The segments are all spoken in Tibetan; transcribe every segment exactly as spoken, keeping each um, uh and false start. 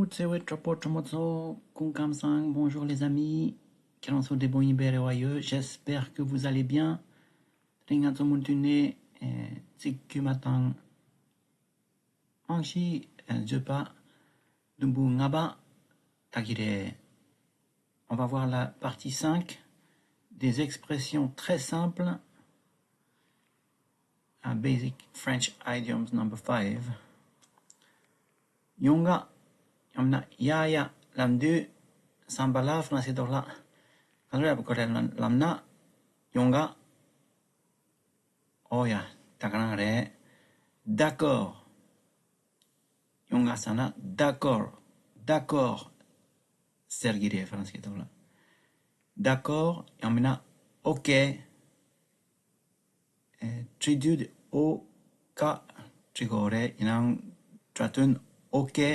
བརྩེ་བའི་གྲོགས་པོ་གྲོགས་མོ་ཚོ། སྐུ་ཁམས་བཟང་། Bonjour les amis. ཁྱེད་རང་ཚོ་བདེ་པོ་ཡིན་པའི་རེ་བ་ཡོད། J'espère que vous allez bien. དེ་རིང་ང་ཚོ་མུ་མཐུད་ནས་ཚིག་དཀྱུས་མ་དང་རྨང་གཞི་བརྗོད་པ་དུམ་བུ་ལྔ་པ་ལྟ་གི་རེད། On va voir la partie cinq des expressions très simples, uh, basic French idioms number five. ཡོང་ག་ཡང་ན་ཡ་ཡ་ལབ་དུས་བསམ་པ་ལ་ཧྥ་རན་སིའི་ཐོག་ལ་ག་ཚོད་ཡག་པོ་གོ་རེད་ལབ་ན། ཡོང་ག་ཨོ་ཡ། ད་ག་རང་རེད། D'accord. ཡོང་ག་ཟེར་ན་D'accord. D'accord. ཟེར་གི་རེད་ཧྥ་རན་སིའི་ཐོག་ལ། D'accord. ཡང་མིན་ན་ཨོ་ཀེ། ཨེ། བྲིས་དུས་ཨོ་ཀ་བྲིས་དགོས་རེད། ཡིན་ནའང་སྒྲ་དོན་ཨོ་ཀེ་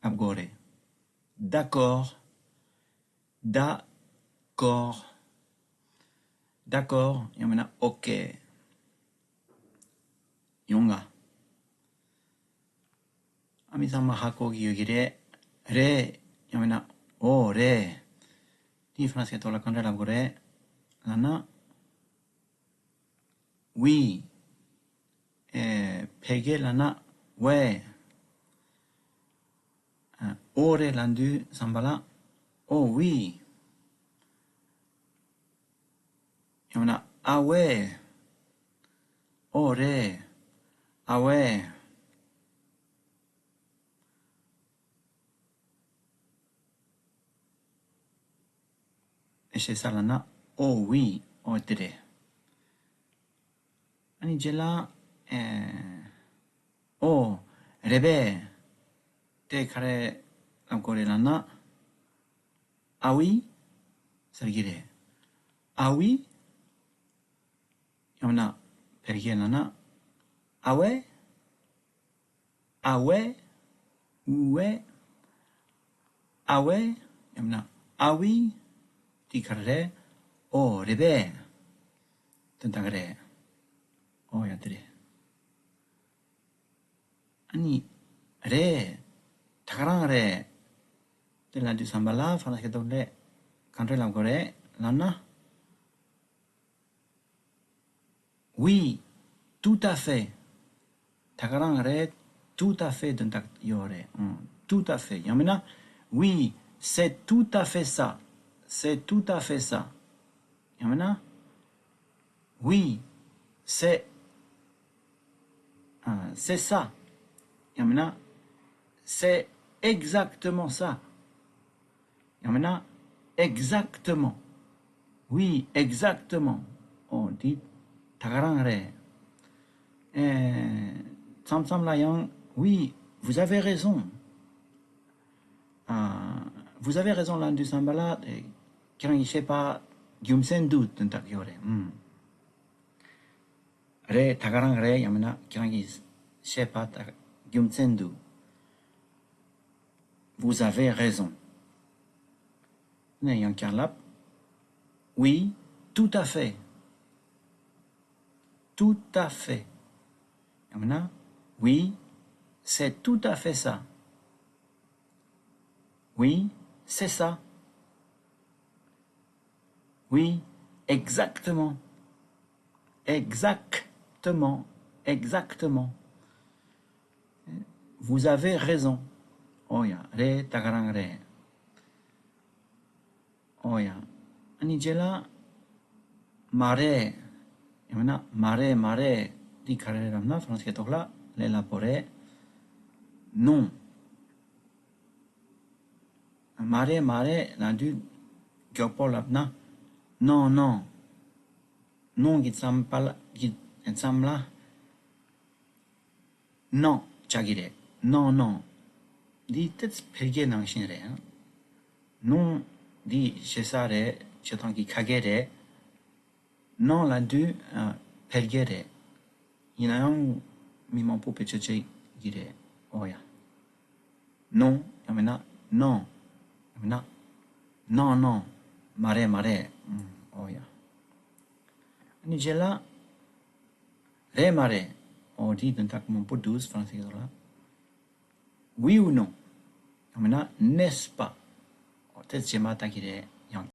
ལབ་དགོས་རེད། D'accord. D'accord. D'accord. ཡང་མིན་ན་ཨོ་ཀེ། ཡོང་ག་ཨ་མི་ཚང་མ་ཧ་གོ་གི་ཡོད་ཀྱི་རེད། རེད། ཡང་མིན་ན་ཨོ་རེད། དེ་ཧྥ་རན་སིའི་ཐོག་ལ་ག་འདྲ་ལབ་དགོས་རེད་ལབ་ན། Oui. ཨེ། བོད་སྐད་ལབ་ན་Ouais. ཨོ་རེད་ལབ་དུས་བསམ་པ་ལ། Oh oui. ཡང་ན་Ah ouais. ཨོ་རེད། Ah ouais. ཞེ་ས་ལབ་ན། Oh oui. ཨོ་དེ་རེད། ཨ་ནི་རྗེས་ལ། ཨེ། ཨོ། རེད་པས། དེ་ག་རེ་ལབ་དགོས་རེད་ལབ་ན། Ah oui. ཟེར་གི་རེད། Ah oui. ཡང་ན་བོད་སྐད་ལབ་ན། Ah ouais. Ah ouais. Ouais. Ah ouais. ཡང་ན་Ah oui. དེ་ག་རེ་རེད། ཨོ་རེད་པས། དོན་དག་རེད། ཨོ་ཡ་དེ་རེད། ཨ་ནི། རེད། ད་ག་རང་རེད། དེ་ལབ་དུས་བསམ་པ་ལ་ཧྥ་རན་སིའི་ཐོག་ལ་ག་འདྲ་ལབ་དགོས་རེད་ལབ་ན། Oui, tout à fait. ད་ག་རང་རེད། Tout à fait དོན་དག་ཡོད་རེད། ཨང་། Tout à fait. ཡང་མིན་ན། Oui, c'est tout à fait ça. C'est tout à fait ça. ཡང་མིན་ན། Oui, c'est, ཨ། c'est ça. ཡང་མིན་ན། C'est exactement ça. ཡང་མིན་ན། Exactement. Oui, exactement. ཨོ་འདི་ད་ག་རང་རེད། ཨེ། མཚམས་མཚམས་ལ་ཡང་། Oui, vous avez raison. ཨ། Vous avez raison ལབ་དུས་བསམ་པ་ལ། ཨེ། ཁྱེད་རང་གི་བཤད་པ་རྒྱུ་མཚན་འདུག་དོན་དག་ཡོད་རེད། ཨུམ། རེད། ད་ག་རང་རེད། ཡང་མིན་ན་ཁྱེད་རང་གི་བཤད་པ་ད་རྒྱུ་མཚན་འདུག Vous avez raison. ནས་ཡང་བསྐྱར་ལབ། Oui, tout à fait. Tout à fait. ཡང་མིན་ན། Oui, c'est tout à fait ça. Oui, c'est ça. Oui, exactement. Exactement. Exactement. Vous avez raison. ཨོ་ཡ། རེད། ད་ག་རང་རེད། ཨོ་ཡ། ཨ་ནི་རྗེས་ལ། མ་རེད། ཡང་མིན་ན། མ་རེད། མ་རེད། འདི་ག་རེ་རེད་ལབ་ན། ཧྥ་རན་སིའི་ཐོག་ལ་ལས་སླ་པོ་རེད། Non. མ་རེད། མ་རེད་ལབ་དུས་མགྱོགས་པོ་ལབ་ན། Non, non. Non གི་མཚམས་པ་ལ། གི་མཚམས་ལ། Non ཆགས་ཀྱི་རེད། Non, non. འདི་ཏོག་ཙམ་བོད་སྐད་ནང་བཞིན་རེད། Non འདི་ཞེ་ས་རེད། བྱེད་སྟངས་ཀྱི་ཁ་སྐད་རེད། Non ལབ་དུས། ཨ། བོད་སྐད་རེད། ཡིན་ན་ཡང་མི་མང་པོ་བེད་སྤྱོད་བྱེད་ཀྱི་རེད། ཨོ་ཡ། Non ཡང་མིན་ན། Non ཡང་མིན་ན། Non, non. མ་རེད། མ་རེད། ཨུམ། ཨོ་ཡ། ཨ་ནི་རྗེས་ལ། རེད། མ་རེད། ཨོ་དེའི་དོན་དག་མང་པོ་འདུག་ཧྥ་རན་སིའི་ཐོག་ལ། Oui ou non? ཡང་མིན་ན་n'est-ce pas། ཨོ་དེ་རྗེས་མ་ལྟ་གི་རེད།